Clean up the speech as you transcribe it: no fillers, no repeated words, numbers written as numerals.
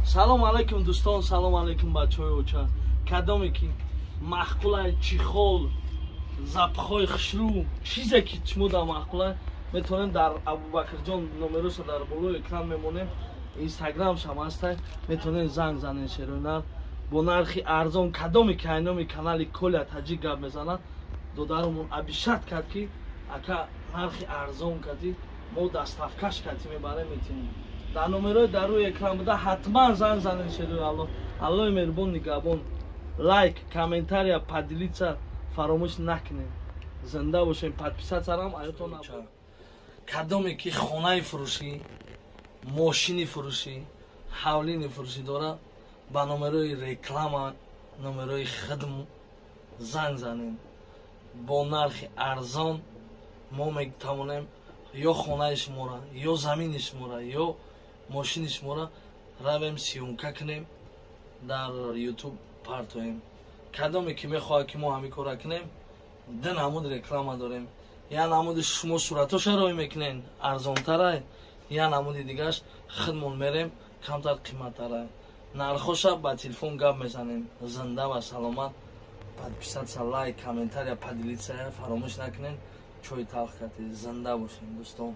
Салом алейкум, дӯстон, салом алейкум, бачаҳои оча. Кадоме ки маъқулай, чехол, запахҳои хушрӯ, чизе ки шумо дар маъқулай, метавонем дар Абубакрҷон номероша дар болои экран мемонем, инстаграмшам ҳастай, метавонем занг занем. Шерои нар бо нархи арзон. Кадоме ки айноми канали Коля Таҷик гап мезанад, додарумон обещать кард, ки ака, нархи арзон кардӣ, мо доставкаш кардӣ, мебарем, метиҳем. Дар номерои дар рӯи экран буда ҳатман занг занем. Шерои Алло, Аллои меҳрубон нигаҳбон. Лайк, комментария, поделиться фаромӯш накунем. Зинда бошем. Подписаться-рам аётон. Кадоме ки хонаи фурӯшӣ, мошини фурӯшӣ, ҳавлини фурӯшӣ дора, ба номерои реклама, номерои хидм занг занем. Бо нархи арзон мо метавонем ё хонаи шуморо, ё замини шуморо, ё мошини шуморо равем, съёмка кунем, дар Ютуб партоем. Кадоме ки мехоҳад, ки мо ҳамин кора кунем, ду намуд реклама дорем: як намуди шумо суратоша рой мекунен, арзонтарай, як намуди дигаш худмон мерем, камтар қиматтарай. Нархоша ба телефон гап мезанем. Зинда ва саломат. Подписаться, лайк, комментария, поделиться фаромӯш накунен. Чой талх кардӣ. Зинда бошем, дӯстон.